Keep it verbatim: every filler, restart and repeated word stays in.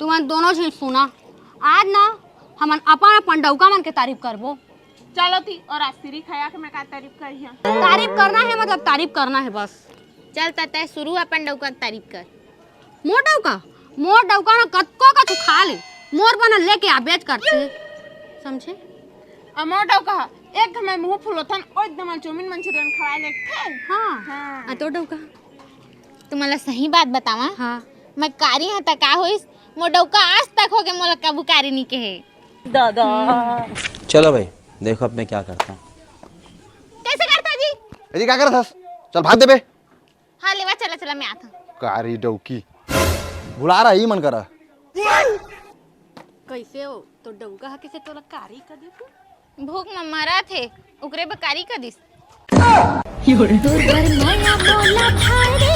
तुमन दोनों झन सुना, आज ना हमन अपन अपन डौका मन के तारीफ करबो। चलो ती, और आज सिरी खाया के मैं का तारीफ करिया? तारीफ करना है, मतलब तारीफ करना है बस। चल त तय शुरू अपन डौका के तारीफ कर। मोर डौका, मोर डौका ना कतको कछु खा ले, मोर बना लेके आ बेच करते, समझे? अमोर डौका, एक घमे मुंह फुलोथन, ओ एकदम चाउमीन मंचूरियन खवाए लेथे। हाँ। हाँ। आ तो डौका, तुम्हारा सही बात बतावा। हाँ। मैं कारी हाँ त का होइस, मोर डौका आज तक हो गए, मोला कबू कारी नहीं कहे। दादा। चलो भाई, देखो अब मैं क्या करता हूँ। कैसे करता जी? ए जी, का करत हस? चल भाग दे बे। हाँ लेवा, चला चला, मैं आता हूँ। कारी डौकी। भुला रहा ही मन करा। कैसे हो तो डौका ह, कैसे तोला कारी कर दे तू? भूख में मरा थे, ओकरे बर कारी कर दिस। तोर बर मया मोला भारी